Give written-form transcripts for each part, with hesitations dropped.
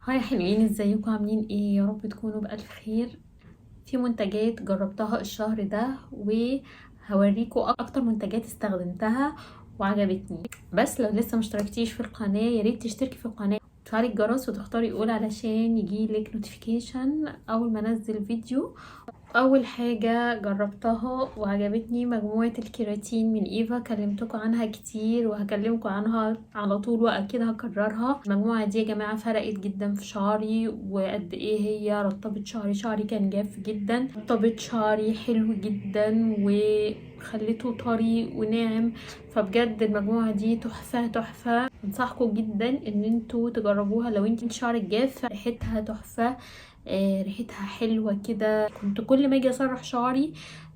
Hi حلوين، ازيكم؟ عاملين ايه؟ يا رب تكونوا بألف خير. في منتجات جربتها الشهر ده وهوريكم اكتر منتجات استخدمتها وعجبتني. بس لو لسه مشتركتيش في القناة يا ريت تشتركي في القناة، تفعلي الجرس وتختاري all علشان يجيلك notification اول ما انزل فيديو. اول حاجة جربتها وعجبتني مجموعة الكيراتين من ايفا، كلمتكم عنها كتير وهكلمكم عنها على طول واكيد هكررها. المجموعة دي يا جماعة فرقت جدا في شعري، وقد ايه هي رطبت شعري. شعري كان جاف جدا، رطبت شعري حلو جدا وخليته طري وناعم. فبجد المجموعة دي تحفة تحفة، انصحكم جدا ان انتوا تجربوها لو انت شعرك جاف. ريحتها تحفة، ريحتها حلوة كده. كنت كل ما اجي اسرح شعري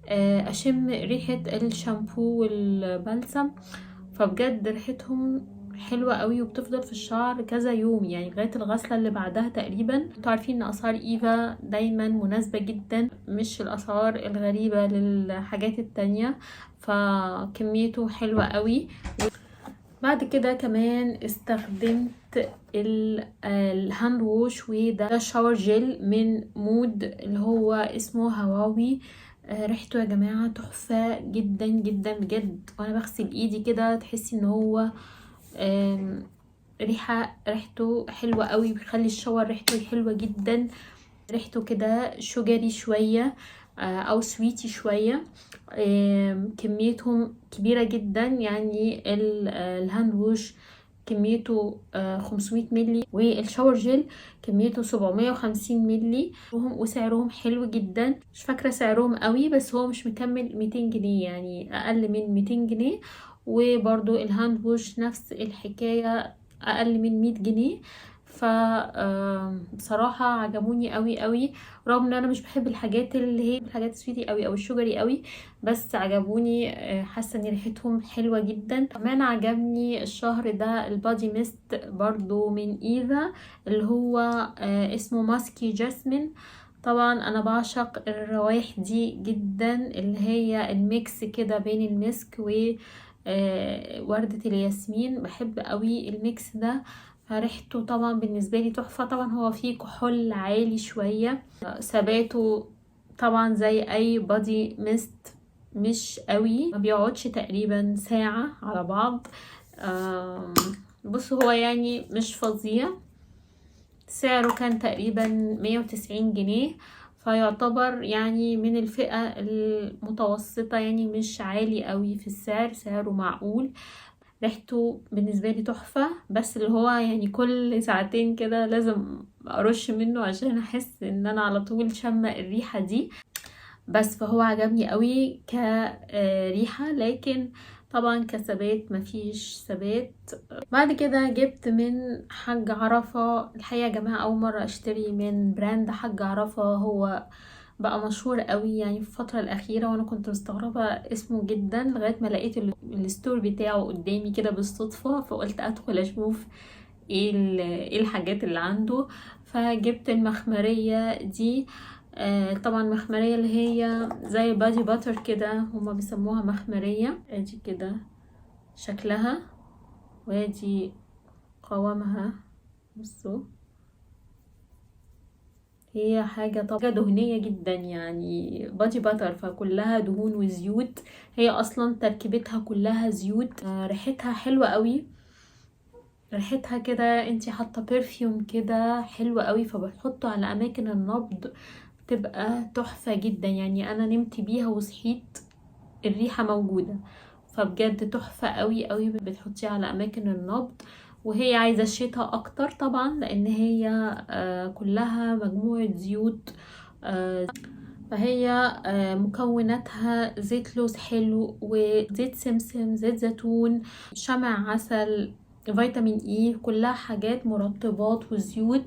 اشم ريحة الشامبو والبلسم، فبجد ريحتهم حلوة قوي وبتفضل في الشعر كذا يوم، يعني لغاية الغسلة اللي بعدها تقريبا. انتوا عارفين ان اسعار ايفا دايما مناسبة جدا، مش الاسعار الغريبة للحاجات التانية، فكميته حلوة قوي. بعد كده كمان استخدمت ال hand wash، وده shower gel من مود اللي هو اسمه هواوي. ريحته يا جماعة تحفة جدا جدا بجد، وانا بغسل ايدي كده تحسي ان هو ريحته حلوة قوي، بيخلي ال shower ريحته حلوة جدا. ريحته كده sugary شوية، او sweety شوية. كميتهم كبيرة جدا، يعني ال hand wash كميته 500 ملي، وال shower gel كميته 750 ملي، وسعرهم حلو جدا. مش فاكرة سعرهم قوي، بس هو مش مكمل 200 جنيه، يعني اقل من 200 جنيه. وبرضو ال hand wash نفس الحكاية، اقل من 100 جنيه. ف بصراحة عجبوني قوي قوي، رغم ان انا مش بحب الحاجات اللي هي الحاجات ال sweety قوي او ال sugary قوي، بس عجبوني. حاسة ان ريحتهم حلوة جدا. كمان عجبني الشهر ده ال body mist برضو من ايفا، اللي هو اسمه musky jasmine. طبعا انا بعشق الروايح دي جدا، اللي هي ال mix كده بين المسك و وردة الياسمين، بحب قوي ال mix ده. فريحته طبعا بالنسبة لي تحفة. طبعا هو فيه كحول عالي شوية، ثباته طبعا زي اي body mist مش قوي، ما بيقعدش تقريبا ساعة على بعض. بصوا هو مش فظيع. سعره كان تقريبا 190 جنيه، فيعتبر من الفئة المتوسطة، مش عالي قوي في السعر، سعره معقول. ريحته بالنسبة لي تحفة، بس اللي هو كل ساعتين كده لازم ارش منه عشان احس ان انا على طول شامة الريحة دي بس. فهو عجبني قوي كريحة، لكن طبعا كثبات مفيش ثبات. بعد كده جبت من حاج عرفة. الحقيقة يا جماعة اول مرة اشتري من brand حاج عرفة، هو بقى مشهور قوي في الفترة الأخيرة، وأنا كنت مستغربة اسمه جدا لغاية ما لقيت ال store بتاعه قدامي كده بالصدفة، فقلت أدخل أشوف إيه الحاجات اللي عنده. فجبت المخمرية دي، طبعا المخمرية اللي هي زي body butter كده، هما بيسموها مخمرية. ادي كده شكلها وادي قوامها، بصوا هي حاجة طبعا دهنية جدا، body butter، فكلها دهون وزيوت، هي اصلا تركيبتها كلها زيوت. ريحتها حلوة قوي، ريحتها كده انتي حاطة perfume كده حلوة قوي، فبتحطه على اماكن النبض تبقى تحفة جدا. انا نمت بيها وصحيت الريحة موجودة، فبجد تحفة قوي قوي. بتحطيها على اماكن النبض، وهي عايزة الشتاء اكتر طبعا لان هي كلها مجموعة زيوت، فهي مكوناتها زيت لوز حلو وزيت سمسم، زيت زيتون، شمع عسل، فيتامين اي، كلها حاجات مرطبات وزيوت.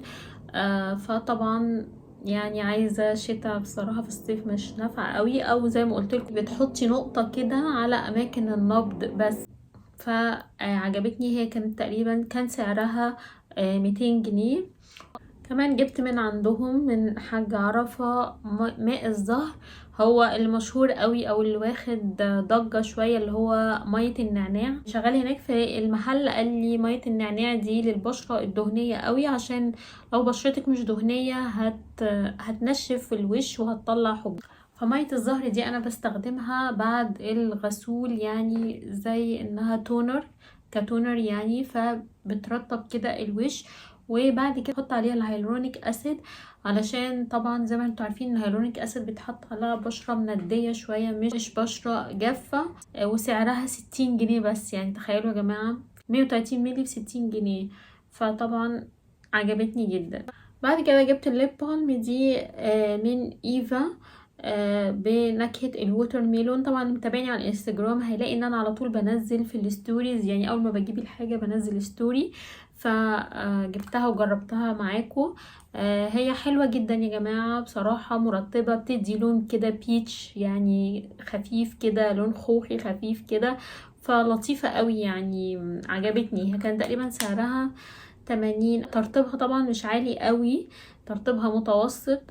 فطبعا عايزة شتاء بصراحة، في الصيف مش نافعة قوي، او زي ما قلت لكم بتحطي نقطة كده على اماكن النبض بس. فعجبتني، هي كانت تقريبا كان سعرها 200 جنيه. كمان جبت من عندهم من حاج عرفة ماء الزهر، هو المشهور قوي او اللي واخد ضجة شوية، اللي هو مية النعناع. شغال هناك في المحل قال لي مية النعناع دي للبشرة الدهنية قوي، عشان لو بشرتك مش دهنية هتنشف في الوش وهتطلع حبوب. فمية الزهر دي انا بستخدمها بعد الغسول، يعني زي انها toner، ك toner يعني، فبترطب كده الوش. وبعد كده احط عليها ال hyaluronic acid، علشان طبعا زي ما انتوا عارفين ال hyaluronic acid بيتحط على بشره منديه شوية، مش بشره جافة. وسعرها 60 جنيه بس، يعني تخيلوا يا جماعة 130 مللي ب60 جنيه، فطبعا عجبتني جدا. بعد كده جبت ال lip balm دي من ايفا بنكهة ال watermelon. طبعا متابعني على الانستجرام هيلاقي ان انا على طول بنزل في ال stories، يعني اول ما بجيب الحاجة بنزل story، فجبتها وجربتها معاكم. هي حلوة جدا يا جماعة بصراحة، مرطبة، بتدي لون كده peach يعني خفيف كده، لون خوخي خفيف كده، فلطيفة قوي يعني، عجبتني. هي كان تقريبا سعرها 80. ترطيبها طبعا مش عالي قوي، ترطيبها متوسط.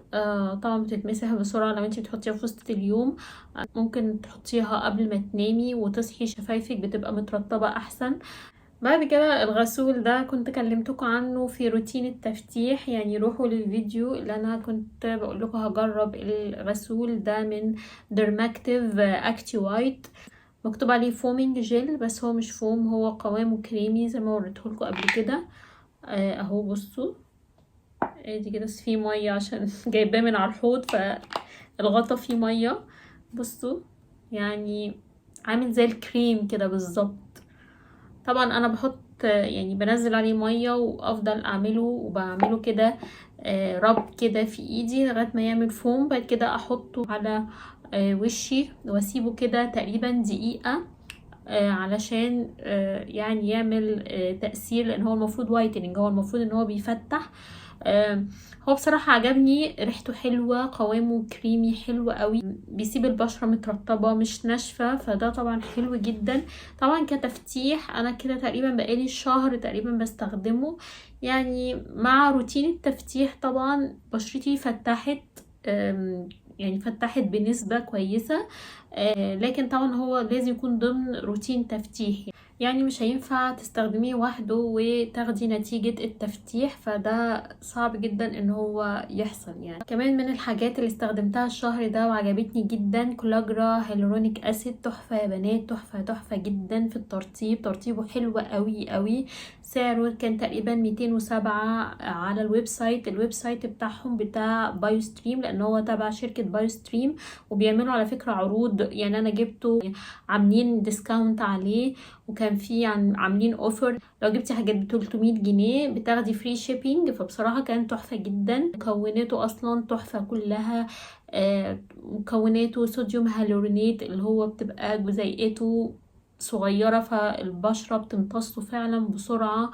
طبعا بتتمسح بسرعة لو انتي بتحطيها في وسط اليوم، ممكن تحطيها قبل ما تنامي وتصحي شفايفك بتبقى مترطبة احسن. بعد كده الغسول ده كنت كلمتكم عنه في روتين التفتيح، يعني روحوا للفيديو اللي انا كنت بقول لكم هجرب الغسول ده من Dermactive Acti White. مكتوب عليه foaming gel، بس هو مش فوم، هو قوامه كريمي زي ما وريته لكم قبل كده. اهو بصوا ادي كده، بس فيه مية عشان جايباه من على الحوض فالغطا فيه مية. بصوا يعني عامل زي الكريم كده بالظبط. طبعا انا بحط يعني بنزل عليه مية وافضل اعمله وبعمله كده rub كده في ايدي لغاية ما يعمل فوم. بعد كده احطه على وشي واسيبه كده تقريبا دقيقة علشان يعني يعمل تأثير، لان هو المفروض whitening، هو المفروض ان هو بيفتح. هو بصراحة عجبني، ريحته حلوة، قوامه كريمي حلو قوي، بيسيب البشرة مترطبة مش ناشفة، فده طبعا حلو جدا. طبعا كتفتيح انا كده تقريبا بقالي شهر تقريبا بستخدمه، يعني مع روتين التفتيح طبعا بشرتي فتحت، يعني فتحت بنسبة كويسة، لكن طبعا هو لازم يكون ضمن روتين تفتيح، يعني مش هينفع تستخدميه وحده وتاخدي نتيجة التفتيح، فده صعب جدا ان هو يحصل. يعني كمان من الحاجات اللي استخدمتها الشهر ده وعجبتني جدا كولاجرا hyaluronic acid، تحفة يا بنات، تحفة تحفة جدا في الترطيب، ترطيبه حلو قوي قوي. سعره كان تقريبا 207 على ال website، ال website بتاعهم بتاع بايوستريم، لان هو تبع شركة بايوستريم، وبيعملوا على فكرة عروض، يعني انا جبته عاملين discount عليه، وكان في عاملين offer لو جبتي حاجات ب 300 جنيه بتاخدي free shipping، فبصراحة كان تحفة جدا. مكوناته اصلا تحفة كلها، مكوناته sodium hyaluronate اللي هو بتبقى جزيئاته صغيرة فالبشرة بتمتصه فعلا بسرعة،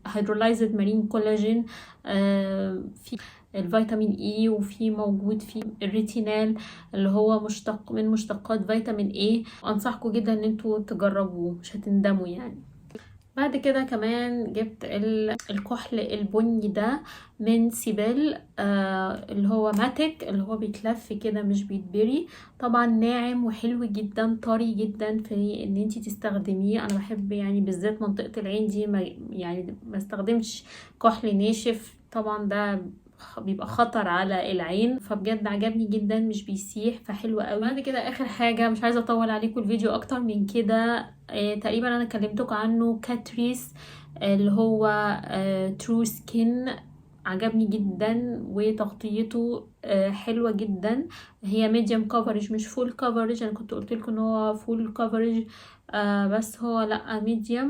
hydrolyzed marine collagen، في ال vitamin E، وفي موجود في الريتينال اللي هو مشتق من مشتقات vitamin A. انصحكم جدا ان انتوا تجربوه مش هتندموا يعني. بعد كده كمان جبت الكحل البني ده من سيبيل، اللي هو matic، اللي هو بيتلف كده مش بيتبري، طبعا ناعم وحلو جدا، طري جدا في ان انتي تستخدميه. انا بحب يعني بالذات منطقة العين دي ما يعني ما استخدمش كحل ناشف، طبعا ده بيبقى خطر على العين، فبجد عجبني جدا، مش بيسيح، فحلو قوي. بعد كده اخر حاجة، مش عايزه اطول عليكم الفيديو اكتر من كده، تقريبا انا كلمتكم عنه، كاتريس اللي هو True Skin، عجبني جدا وتغطيته حلوة جدا، هي medium coverage مش full coverage. انا كنت قلت لكم ان هو full coverage، بس هو لا medium.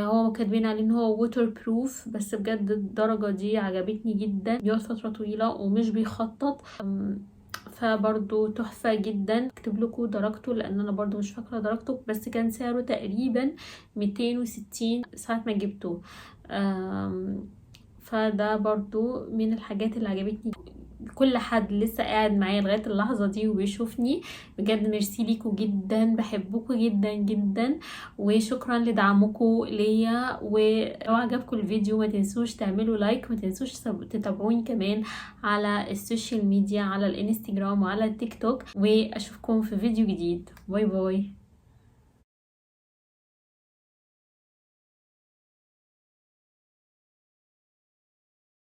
هو كاتبين عليه ان هو waterproof، بس بجد الدرجة دي عجبتني جدا، بيقعد فترة طويلة ومش بيخطط، فبرضو تحفة جدا. اكتب لكم درجته لان انا برضو مش فاكرة درجته، بس كان سعره تقريبا 260 ساعة ما جبته. فده برضو من الحاجات اللي عجبتني. كل حد لسه قاعد معايا لغاية اللحظة دي وبيشوفني، بجد ميرسي ليكوا جدا، بحبكوا جدا جدا، وشكرا لدعمكم ليا. ولو عجبكم الفيديو ما تنسوش تعملوا like، ما تنسوش تتابعوني كمان على ال social media، على الانستجرام وعلى التيك توك، واشوفكم في فيديو جديد. bye bye.